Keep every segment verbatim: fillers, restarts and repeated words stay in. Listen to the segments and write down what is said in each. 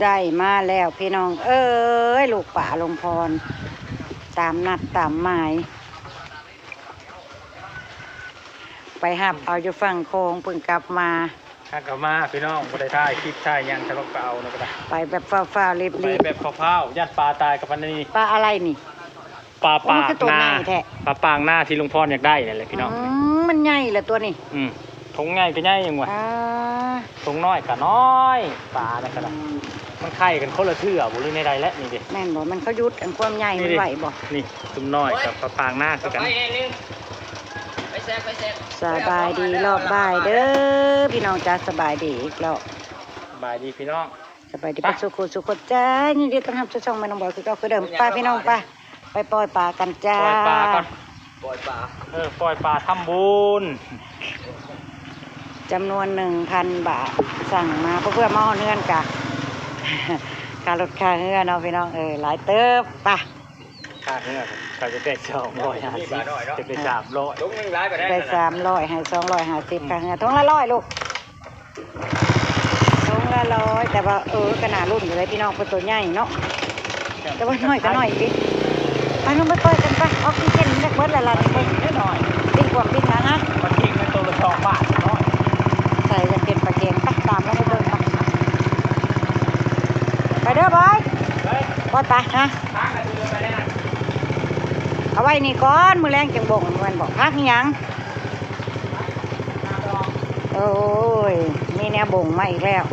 ได้มาแล้วพี่น้องเอ้ย ลูกปลาลุงพร ตามนัดตามหมาย ไปหับเอาอยู่ฝั่งโขงเพิ่งกลับมา ถ้ากลับมาพี่น้องบ่ได้ถ่ายคลิปถ่ายหยัง ถ้าลงไปเอานะก็ได้ ไปแบบฟ้าวๆรีบๆ ไปแบบฟ้าวๆ ย่านปลาตายกับปานนี้ ปลาอะไรนี่ ปลาปากนา โอ้ มันคือตัวใหญ่แท้ ปลาปากนาที่ลุงพรอยากได้นั่นแหละพี่น้อง อืม มันใหญ่แหละตัวนี้ อืม ถุงใหญ่ก็ใหญ่ยังวะ อ่า ถุงน้อยก็น้อย ปลานั่นก็ได้ มันไข่กันคนละเทื่อบ่หรือในใดและนี่ดิ แม่นบ่ มันเขาหยุดอันความใหญ่มันไว้บ่ นี่ถุงน้อยกับปลาปากนาคือกัน ไปแน่นึง ไปแซก ไปแซก สบายดีรอบบ่ายเด้อ พี่น้องจ้า สบายดีอีกรอบ สบายดีพี่น้อง สบายดี ไป เบิดสู่คู่สู่คนจ้า ยินดีต้อนรับสู่ช่องแม่น้องบอยคือเก่าคือเดิม ไปพี่น้องไป ไปปล่อยปลากันจ้า ปล่อยปลาก่อน ปล่อยปลา เออ ปล่อยปลาทำบุญ จำนวนหนึ่งพันบาท สั่งมาเพื่อมาฮอดเฮือนกะ ค่ารถค่าเฮือเนาะพี่น้อง เออ หลายเติบ ไป ค่าเฮือ เขาจะได้สองร้อยห้าสิบ จะได้สามร้อย ถุงหนึ่งหลายไปได้ ได้สามร้อย ให้สองร้อยห้าสิบ ค่าเฮือ ถุงละร้อยลูก ถุงละร้อย แต่ว่า เออ ก็น่าลุ้นอยู่เลยพี่น้อง เพราะตัวใหญ่เนาะ แต่ว่าน้อยก็น้อยอีกดิ ไปลงไปปล่อยกันไป ออกซิเจนมันจะเบิดแล้วล่ะนี่ เบิ่ง นิดหน่อย ปิ้งกวางปิ้งหยังฮะ ปลาเค็งมันตัวละสองบาทน้อย ใส่จะเป็นปลาเค็งไป ตามลงไปเบิ่งไป ไปเด้อบอย ไป บอยไปนะ เอาไว้นี่ก่อน มื้อแลงจั่งบ่ง แม่นบ่ พักอิหยัง โอ้ย มีแนวบ่งมาอีกแล้ว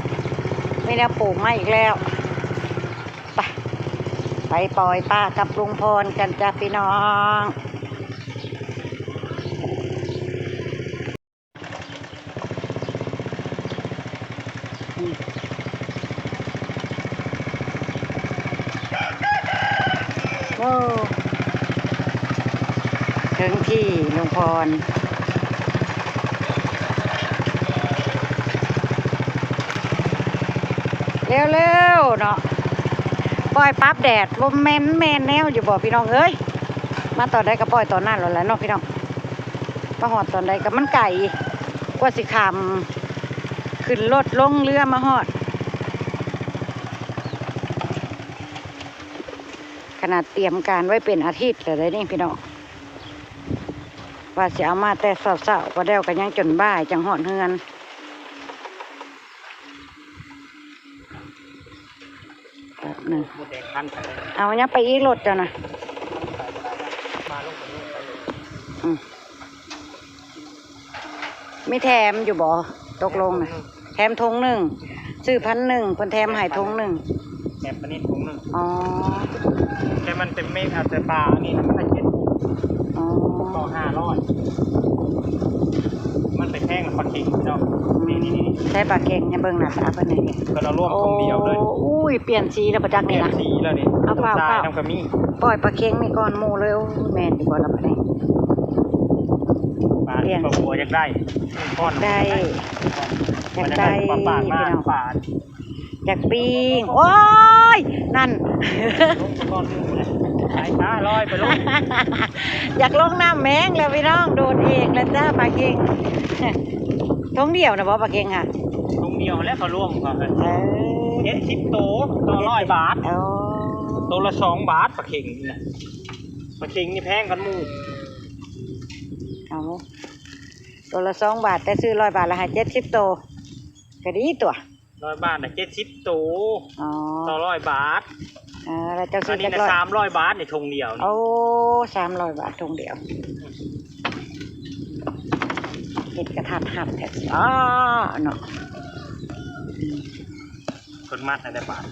มีแนวปลูกมาอีกแล้ว ไป ไปปล่อยปลากับลุงพรกันจ้ะพี่น้อง อืม โอ้ ถึงที่ลุงพร เร็วๆเนาะ ปล่อยปั๊บแดด บ่แม่น แม่นแนวอยู่บ่พี่น้องเอ้ย มาตอนใดก็ปล่อยตอนนั้นแล้วแหละเนาะพี่น้อง มาฮอดตอนใดก็มันไกล กว่าสิข้าม ขึ้นรถลงเรือมาฮอด ขนาดเตรียมการไว้เป็นอาทิตย์แล้วเด้นี่พี่น้อง ว่าสิเอามาแต่เช้าๆ พอแล้วก็ยังจนบ่ายจั่งฮอดเฮือน แป๊บหนึ่ง เอายังไปอีกรถเจ้านะ อืม มีแถมอยู่บ่ ตกลงนะ แถมถุงหนึ่ง ซื้อพันหนึ่ง เพิ่นแถมให้ถุงหนึ่ง แถมปลานิลถุงหนึ่ง อ๋อ แต่มันเป็นเมฆ อาจจะปลาอันนี้นะ มันได้เจ็ดถุง อ๋อ ต่อห้าร้อย มันไปแพงกว่าปลาเค็งพี่น้อง นี่ๆๆ ใช้ปลาเค็งให้เบิ่งหน้าตาเพิ่นนี่ เพิ่นเอารวมถุงเดียวเลย โอ้ อุ้ย เปลี่ยนสีแล้วบ่จักนี่นะ เปลี่ยนสีแล้วนี่ เอาเปล่า ตัวตายนำก็มี ปล่อยปลาเค็งนี่ก่อนหมู่เลย โอ้ แม่นอยู่บ่ล่ะบัดนี้ ปลา เปลี่ยน ปลาบัวอยากได้ ป้อน ได้ อยากได้ ปลาปากหน้า พี่น้อง ปลา อยากปิ้ง โอ้ย นั่น ลงไปก่อนหมู่เลย ไปจ้า ลอยไปลง อยากลงน้ำแมงแล้วพี่น้อง โดดเองแล้วจ้า ปลาเค็ง ถุงเดียวนะบ่ปลาเค็งค่ะ ถุงเดียวแล้วเขารวมเขาเลย เออ เจ็ดสิบโต ต่อร้อยบาท อ๋อ โตละสองบาทปลาเค็งนี่นะ ปลาเค็งนี่แพงกันหมู่ เอา โตละสองบาท แต่ซื้อร้อยบาทละให้เจ็ดสิบโต ก็ดีตัว ร้อยบาทนะเจ็ดสิบโต อ๋อ ต่อร้อยบาท อ่า แล้วเจ้าซื้อจักร้อย อันนี้นะสามร้อยบาทในถุงเดียวนี่ โอ้ สามร้อยบาทถุงเดียว เฮ็ดกระทัดหัดแท้ อ๋อ เนาะ อืม เพิ่นมัดให้ได้บาท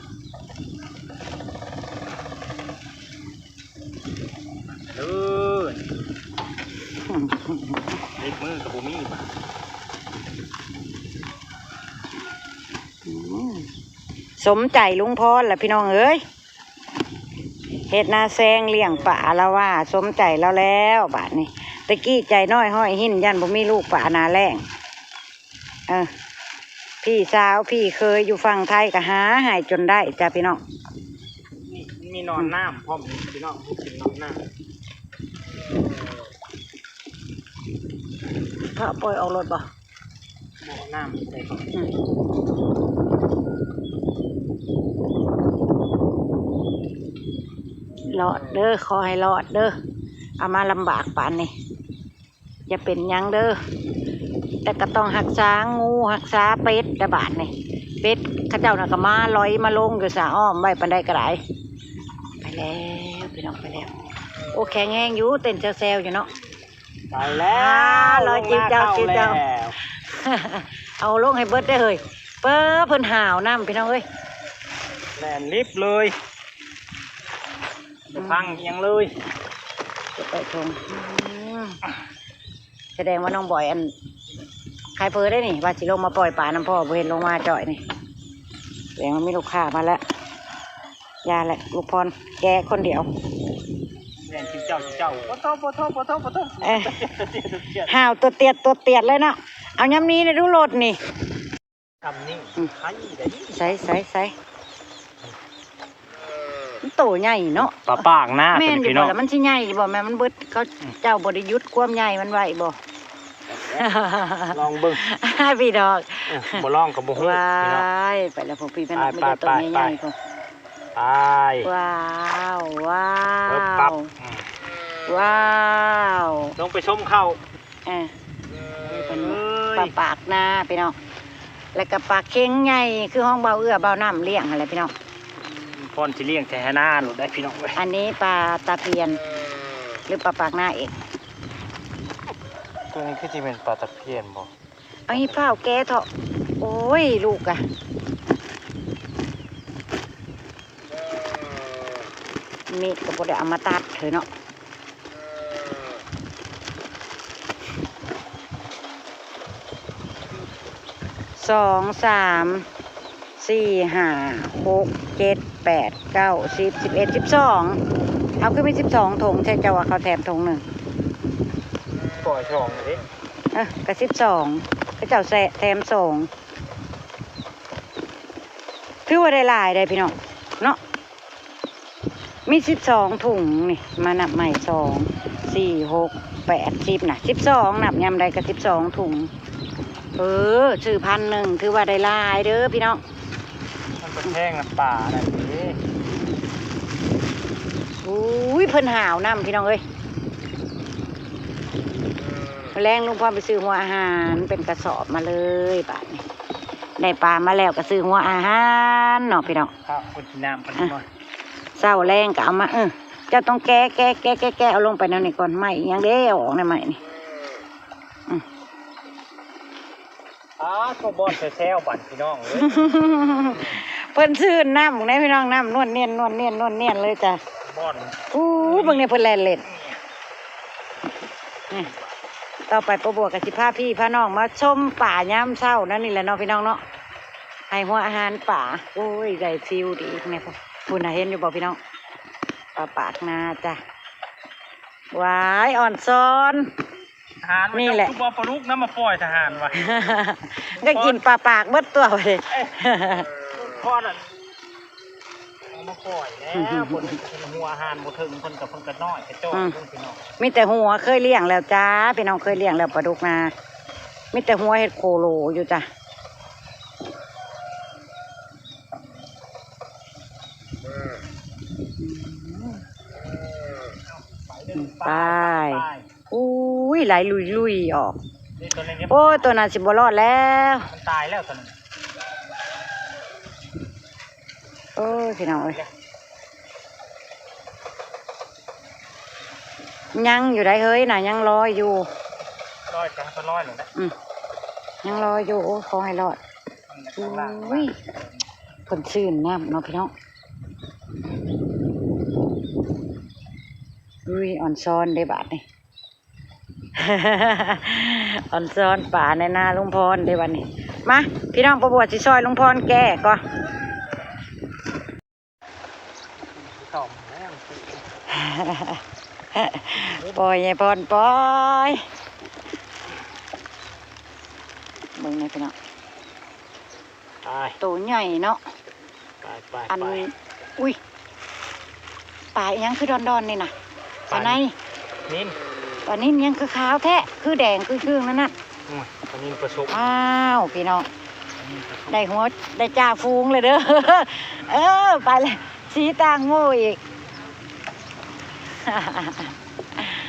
เด้อ เล็กมือกับบ่มีบาด อืม สมใจลุงพรล่ะพี่น้องเอ้ย เฮ็ดนาแซงเลี้ยงปลาแล้วว่า สมใจแล้วแล้วบาดนี้ ตะกี้ใจน้อยห้อยหิน ย่านบ่มีลูกปลานาแล้ง เออ พี่สาวพี่เขยอยู่ฝั่งไทยก็หาให้จนได้จ้ะพี่น้อง นี่มันมีหนอนน้ำพร้อมพี่น้อง กินหนอนน้ำ เขาปล่อยออกรถบ่ บ่เอาน้ำใส่ก่อน อืม รอดเด้อ ขอให้รอดเด้อ เอามาลำบากปานนี้ อย่าเป็นหยังเด้อ แต่ก็ต้องรักษางูรักษาเป็ดละบาดนี่ เป็ดเขาเจ้าน่ะก็มาลอยมาลงอยู่สะอ้อมไว้ปานใดก็ได้ ไปแล้วพี่น้องไปแล้ว โอ้ แข็งแฮงอยู่ เต้นแซวๆอยู่เนาะ ไปแล้ว อ่า ลอยจิ๋วเจ้า ลงหน้า จิ๋วเจ้า เข้าแล้ว เอาลงให้เบิดได้อเฮ้ย เปิ้น เพิ่นห้าวนำพี่น้องเอ้ย แล่นลิบเลย บ่พังอิหยังเลย เก็บไว้ทง อืม แสดงว่าน้องบอยอัน ขายเผลอได้นี่ ว่าสิลงมาปล่อยปลานำพ่อ บ่เห็นลงมาจ่อยนี่ แสดงว่ามีลูกค้ามาแล้ว อย่าแหละ ลุงพร แกคนเดียว แม่นจิ๋วเจ้า จิ๋วเจ้า บ่โทษ บ่โทษ บ่โทษ บ่โทษ เอ้ย ห้าวตัวเตียด ตัวเตียดเลยเนาะ เอายามนี้นะ ดูรถนี่ ทำนี่ อืม ใครได้นี่ ใส่ ใส่ ใส่ มันโตใหญ่เนาะ ปลาปากหน้า แม่นอยู่ พี่น้อง บ่ล่ะ มันสิใหญ่บ่ แม่นมันเบิด เขา อืม เจ้าบ่ได้หยุดความใหญ่มันไว้บ่ ลองเบิ่ง พี่น้อง เออ บ่ลองก็บ่ฮู้ ว้า พี่น้อง ย ไปแล้วพวกพี่แม่น้อง ไป ไม่ได้โต ไป ใหญ่ๆ ไป พวก ไป ว้าว ว้าว ปึ๊บปั๊บ อืม ว้าว ลงไปชมเข้า เออ เอ้ย ปลาปากหน้าพี่น้อง แล้วก็ปลาเค็งใหญ่ คือของเบาเอื้อเบาน้ำเลี้ยงหั่นแหละพี่น้อง พรสิเลี้ยงแท้หน้าโลดได้พี่น้องเอ้ย อันนี้ปลาตะเพียน หรือปลาปากหน้าเอง ตัวนี้คือสิเป็นปลาตะเพียนบ่ เอาอีพ่าวแกะเถาะ โอ้ย ลูกอะ มีดก็บ่ได้เอามาตัดเถอะเนาะ สอง สาม สี่ ห้า หก เจ็ด แปด เก้า สิบ สิบเอ็ด สิบสอง เอาคือมีสิบสองถุง ใช่เจ้าว่าเขาแถมถุงหนึ่ง ปล่อยสองเลย เออ ก็สิบสอง ก็เจ้าแซะแถมสอง ถือว่าได้หลายได้พี่น้อง เนาะ มีสิบสองถุงนี่ มานับใหม่ สอง สี่ หก แปด สิบ นะ สิบสอง นับยามใดก็สิบสองถุง เออ ซื้อพันหนึ่ง ถือว่าได้หลายเด้อพี่น้อง มันเป็นแพงน้ำปลาน่ะสิ อุ้ย เพิ่นห้าวนำพี่น้องเอ้ย แลงลุงพรไปซื้อหัวอาหารเป็นกระสอบมาเลยบาดนี้ ได้ปลามาแล้วก็ซื้อหัวอาหารเนาะพี่น้อง ข้าวกินน้ำกันหน่อย เช้าแลงก็เอามา เออ เจ้าต้องแกะ แกะ แกะ แกะ แกะ เอาลงไปแนวนี้ก่อน ไม้อิหยังเด้ เอาออกในไม้นี่ อืม อ้า ก็บ่อนแซวๆ บัดพี่น้องเอ้ย เพิ่นซื่นน้ำนะพี่น้อง น้ำนวลเนียน นวลเนียน นวลเนียนเลยจ้ะ บ่อน อู้ เบิ่งเนี่ยเพิ่นแล่นเล่น นี่ ต่อไปป้าบัวก็สิพาพี่พาน้องมาชมป่ายามเช้านั่นนี่แหละเนาะพี่น้องเนาะ ให้หัวอาหารป่า โอ้ย ได้ฟิวดีเนี่ย พุ้นน่ะ เห็นอยู่บ่พี่น้อง ปลาปากนาจ้ะ หวายอ่อนซ้อน อาหารมัน นี่แหละ คือบ่เอาปลาดุกนำมาปล่อยทหารวะ ก็กินปลาปากเบิดตัวไปเลย เอ้ย พ่อนั่น เอามาปล่อยแล้ว คนหัวอาหารบ่ถึง คนกับเพิ่นก็น้อย กระจอก อืม เพิ่นพี่น้อง มีแต่หัวเคยเลี้ยงแล้วจ้า พี่น้องเคยเลี้ยงแล้วปลาดุกนา มีแต่หัวเฮ็ดโคโลอยู่จ้ะ ไป อุ้ย ไหลลุยๆ ออก นี่ตัวนี้ โอ้ย ตัวนั้นสิบ่รอดแล้ว มันตายแล้วตัวนั้น โอ้ย พี่น้องเอ้ย ยังอยู่ได้เฮ้ยนะ ยังลอยอยู่ ลอยจังตัวลอยหนึ่งนะ อืม ยังลอยอยู่ โอ้ย ขอให้รอด มันข้างล่าง อุ้ย เพิ่นซื่นน้ำเนาะพี่น้อง อุ้ย อ่อนซ้อนเด้บาดนี่ อ่อนซ้อนป่าในนาลุงพรเด้บัดนี้ มา พี่น้องป้าบัวสิซอยลุงพรแกะก่อน ปล่อยยายพรปล่อย เบิ่งนี่พี่น้อง ไป โตใหญ่เนาะ ไป ไป อัน ไป อุ้ย ปลาอิหยังคือดอนๆ นี่น่ะ ปลา ปลาใน นิล ปลานิลยังคือขาวแท้ คือแดงคือครึ่งนั่นน่ะ อืม ปลานิลผสม อ้าว พี่น้อง ได้หัว ได้จ่าฝูงเลยเด้อ เออ ไปเลย สีต่างหมู่อีก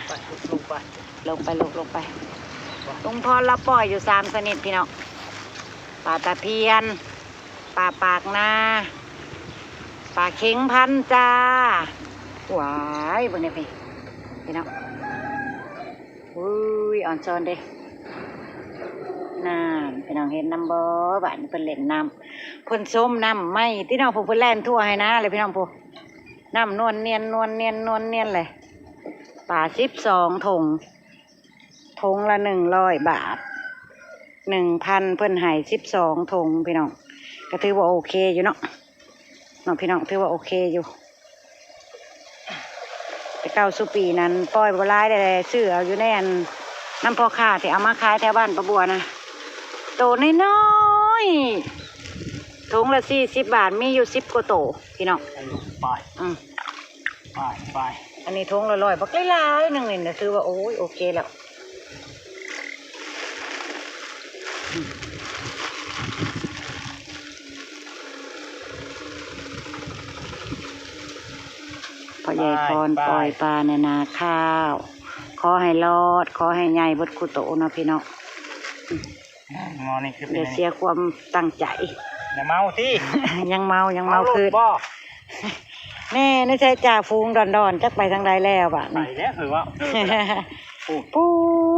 ไป ลงไป ลงไป ลงไป ลุงพรลาวปล่อยอยู่สามชนิดพี่น้อง ปลาตะเพียน ปลาปากนา ปลาเข็งพันจ้า หวาย เบิ่งแหน่พี่ พี่น้อง อุ้ย อ่อนซ้อนเด้ นั่น พี่น้องเห็นนำบ่ บาดนี้เพิ่นเล่นน้ำ เพิ่นซมน้ำใหม่ติเนาะ ผู้เพิ่นแล่นทั่วให้นาเลยพี่น้องผู้ น้ำนวลเนียน นวลเนียน นวลเนียนเลย ปลาสิบสองถุง ถุงละหนึ่งร้อยบาท หนึ่งพัน เพิ่นให้สิบสองถุงพี่น้อง ก็ถือว่าโอเคอยู่เนาะ เนาะพี่น้อง ถือว่าโอเคอยู่ แต่เก่าสู่ปีนั้นปล่อยบ่หลายได้ ซื้อเอาอยู่ในอัน นำพ่อค้าที่เอามาขายแถวบ้านป้าบัวนะ โตน้อยๆ ถุงละสี่สิบบาท มีอยู่สิบกว่าโตพี่น้อง ไป อืม ไป ไป อันนี้ถุงละร้อย บักหลายๆหนึ่งนี่นะ ถือว่า โอ้ย โอเคแล้ว พ่อใหญ่พร ไป ไป ปล่อยปลาในนาข้าว ขอให้รอด ขอให้ใหญ่เบิดคู่โตเนาะพี่น้อง หมอนี่คือเป็น อย่า ไง เสียความตั้งใจ อย่าเมาสิ ยังเมา ยังเมา เมาหลุด คืน บ่ แน่ ในใจจ่าฝูงดอนๆ จักไปทางใดแล้วบาด ไป นี้ แล้วคือว่า เออ โอ้ ปุ้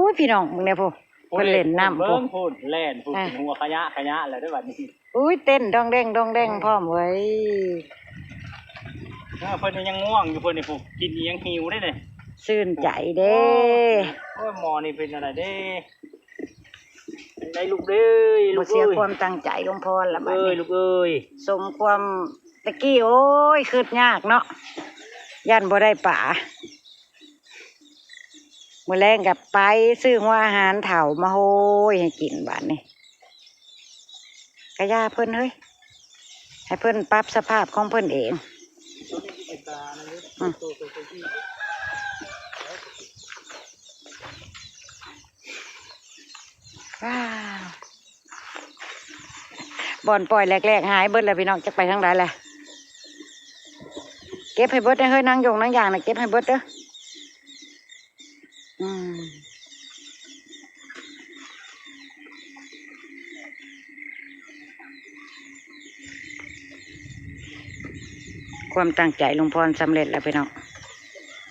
ย พี่น้อง มึงเนี่ยพุ้น เพิ่นเล่นน้ำ เบิ่งพุ้น พุ้น แล่นพุ้น อ่ะ เป็นหัวขยะ ขยะแล้วเด้อบัดนี้ อุ้ย เต้นดองแดง ดองแดง เออ พร้อมเว้ย เออ เพิ่นยังง่วงอยู่ เพิ่นนี่พุ้น กินอีหยังหิวได้เลย ชื่นใจเด้ โอ้ย หมอนี่เป็นอะไรเด้ ได้ลูกเด้ย ลูกเอ้ย บ่เสียความตั้งใจลุงพรละบัดนี้ ลูกเอ้ย ลูกเอ้ย สมความตะกี้ โอ้ย คืดยากเนาะ ย่านบ่ได้ปลา มื้อแลงก็ไปซื้อหัวอาหารเฒ่ามาโฮยให้กินบาดนี้ กะย่าเพิ่นเฮ้ย ให้เพิ่นปรับสภาพของเพิ่นเอง อืม ว้าว บ่อนปล่อยแรกๆ หายเบิดแล้วพี่น้อง จักไปทางใดแหละ เก็บให้เบิดเด้อเฮ้ย นางยงนางยางน่ะ เก็บให้เบิดเด้อ อืม ความตั้งใจลุงพรสำเร็จแล้วพี่น้อง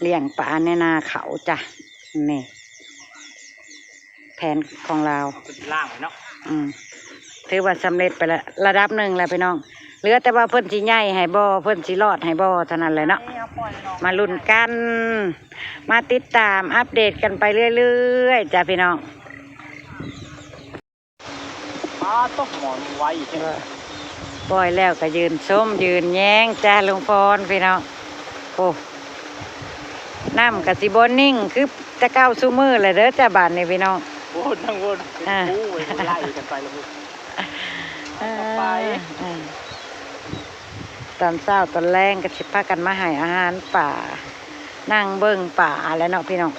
เลี้ยงปลาในนาเขาจ้ะ นี่ แผนของเรา เอาไปล่างไว้เนาะ อืม ถือว่าสำเร็จไปละ ระดับหนึ่งแล้วพี่น้อง เหลือแต่ว่าเพิ่นสิใหญ่ให้บ่ เพิ่นสิรอดให้บ่ เท่านั้นแหละเนาะ มาลุ้นกัน มาติดตามอัปเดตกันไปเรื่อยๆ จ้ะพี่น้อง ปลาตกหมอนไวแท้ ปล่อยแล้วก็ยืนชมยืนแยงจ้าลุงพรพี่น้อง โอ้ น้ำก็สิบ่นิ่งคือแต่เก่าซุมื้อเลยเด้อจ้า บาดนี้พี่น้อง วนทั้งวน อ่า เป็นคู่ไว้ไล่กันไปแล้วพุ้น อ่า ไป อ่า ตอนเช้าตอนแลงก็สิพากันมาให้อาหารปลา นั่งเบิ่งปลาแล้วเนาะพี่น้อง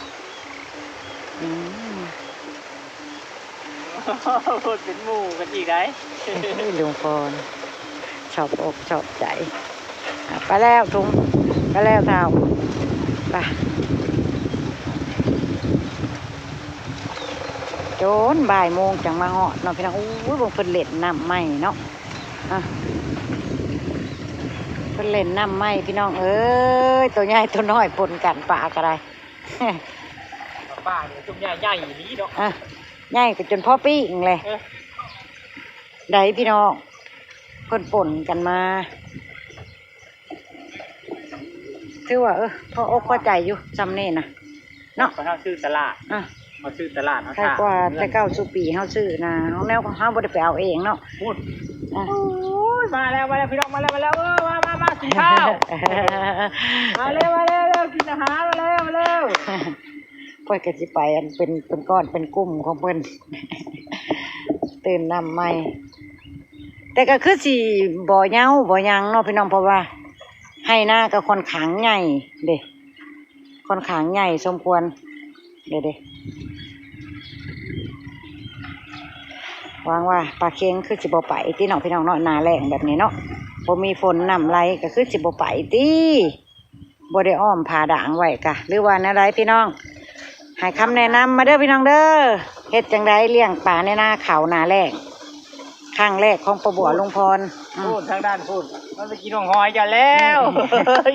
อืม พุ้นเป็นหมู่กันอีกได๋ เฮ้ย ลุงพร ชอบอกชอบใจ อ่ะ ไปแล้วถุง ไปแล้วเฒ่า ไป จนบ่ายโมงจังมาฮอดเนาะพี่น้อง โอ้ย เบิ่งเพิ่นเล่นน้ำใหม่เนาะ อ่ะ เพิ่นเล่นน้ำใหม่พี่น้องเอ้ย ตัวใหญ่ตัวน้อยปนกัน ปลาก็ได้ ปลาเนี่ยจุ่มใหญ่ใหญ่อีหลีเนาะ อ่ะ ใหญ่ก็จนพอปิ้งเลย เออ ได้พี่น้อง เพิ่นปนกันมา ถือว่า เออ พออกพอใจอยู่ ส่ำนี่นะ เนาะ ไปเฮาซื้อตลาด อ่ะ มาซื้อตลาดเฮา ใครกว่า แต่เก่าสู่ปีเฮาซื้อนะ เฮาแนวเฮาบ่ได้ไปเอาเองเนาะ พุ้น อ่ะ โอ้ย มาแล้ว มาแล้ว พี่น้อง มาแล้ว มาแล้ว เออ มา มา มา กินข้าว มาแล้ว มาแล้ว เร็ว กินอาหาร มาแล้ว มาแล้ว ข้อยก็สิไปอันเป็น เป็นก้อนเป็นกลุ่มของเพิ่น ตื่นน้ำใหม่ แต่ก็คือสิบ่เหย้าบ่หยังเนาะพี่น้อง เพราะว่าไฮ่นาก็ค่อนข้างใหญ่เด้ ค่อนข้างใหญ่สมควร เด้ เด้ หวังว่าปลาเข็งคือสิบ่ไปติเนาะพี่น้องเนาะ หน้าแล้งแบบนี้เนาะ บ่มีฝนน้ำไหลก็คือสิบ่ไปติ บ่ได้อ้อมผ้าด่างไว้กะ หรือว่าแนวใดพี่น้อง ให้คำแนะนำมาเด้อพี่น้องเด้อ เฮ็ดจั่งใดเลี้ยงปลาในนาข้าวหน้าแล้ง ครั้งแรกของป้าบัวลุงพร อืม พูดทางด้านพูด มันไปกินของหอยกันแล้ว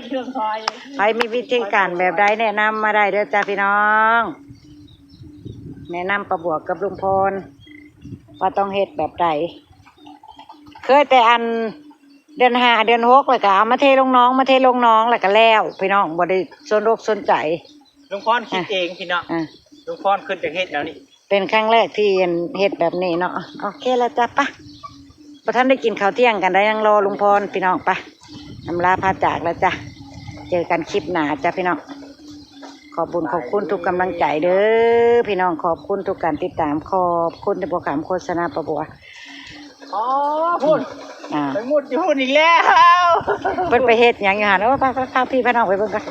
กินของหอย ใครมีวิธีการแบบใดแนะนำมาได้เด้อจ้าพี่น้อง แนะนำป้าบัวกับลุงพร ว่าต้องเฮ็ดแบบใด เคยแต่อันเดือนห้าเดือนหกแล้วก็เอามาเทลงหนอง มาเทลงหนองแล้วก็แล้ว พี่น้องบ่ได้สนอกสนใจ ลุงพรคิดเองพี่น้อง อ่ะ ลุงพรคิดจากเฮ็ดแล้วนี่ เป็นครั้งแรกที่เฮ็ดแบบนี้เนาะ โอเคแล้วจ้ะ ปะ บ่ทันได้กินข้าวเที่ยงกันได้ ยังรอลุงพรพี่น้อง ปะ อำลาพาจากแล้วจ้ะ เจอกันคลิปหน้าจ้ะพี่น้อง ขอบบุญขอบคุณทุกกำลังใจเด้อพี่น้อง ขอบคุณทุกการติดตาม ขอบคุณที่บ่ขามโฆษณาป้าบัว อ๋อ พูด อ่า ไปมุดอยู่พูดอีกแล้ว เพิ่นไปเฮ็ดหยังอยู่หั่น โอ้ พา พา พาพี่พาน้องไปเบิ่งก่อน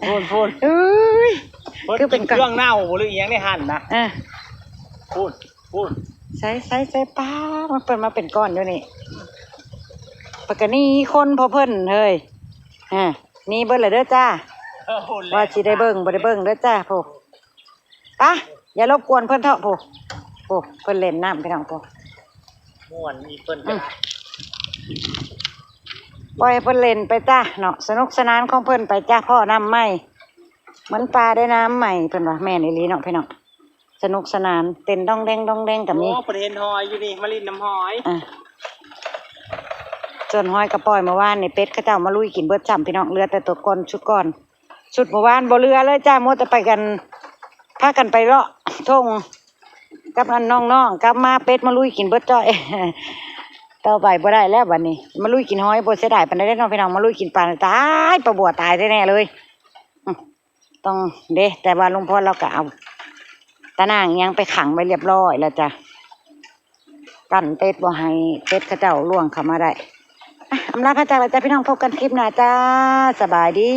พูด พูด เอ้ย เพิ่น คือเป็น กินเครื่องเน่าบ่หรืออีหยังในหั่นนะ เออ พูด พูด ใส่ ใส่ ใส่ ป้า มันเพิ่นมาเป็นก้อนอยู่นี่ ปกติคนพอเพิ่นเฮ้ย อ่า นี่เบิ่งเลยเด้อจ้า เออ พูดแล้ว ว่าสิได้เบิ่งบ่ได้เบิ่งเด้อจ้า โพ ปะ อย่ารบกวนเพิ่นเถาะ โพ โพ เพิ่นเล่นน้ำพี่น้อง โพ ม่วนอีเพิ่น อืม ก็ได้ ปล่อยให้เพิ่นเล่นไปจ้าเนาะ สนุกสนานของเพิ่นไปจ้า พ้อน้ำใหม่ เหมือนปลาได้น้ำใหม่ เพิ่นว่า แม่นอีหลีเนาะพี่น้อง สนุกสนาน เต้นดองแดงดองแดงก็มี โอ้ เพิ่นเห็นหอยอยู่นี่ มาเล่นน้ำหอย อ่ะ ส่วนหอยก็ปล่อยเมื่อวานนี่ เป็ดเขาเจ้ามาลุยกินเบิดซ้ำพี่น้อง เหลือแต่ตัวก่อนชุดก่อน ชุดเมื่อวานบ่เหลือเลยจ้า มัวแต่ไปกัน พากันไปเลาะท่งกับอันน้องๆ กลับมาเป็ดมาลุยกินเบิดจ้อย ต่อไปบ่ได้แล้วบัดนี้ มาลุยกินหอยบ่เสียดายปานใดเด้อน้องพี่น้อง มาลุยกินปลาตาย ป้าบัวตายแท้ๆเลย อืม ต้องเด้ แต่ว่าลุงพรเราก็เอาตะนางอิหยังไปขังไว้เรียบร้อยแล้วจ้ะ กันเป็ดบ่ให้เป็ดเขาเจ้าล่วงเข้ามาได้ อ่ะ อำลาพาจากแล้วจ้ะพี่น้อง พบกันคลิปหน้าจ้า สบายดี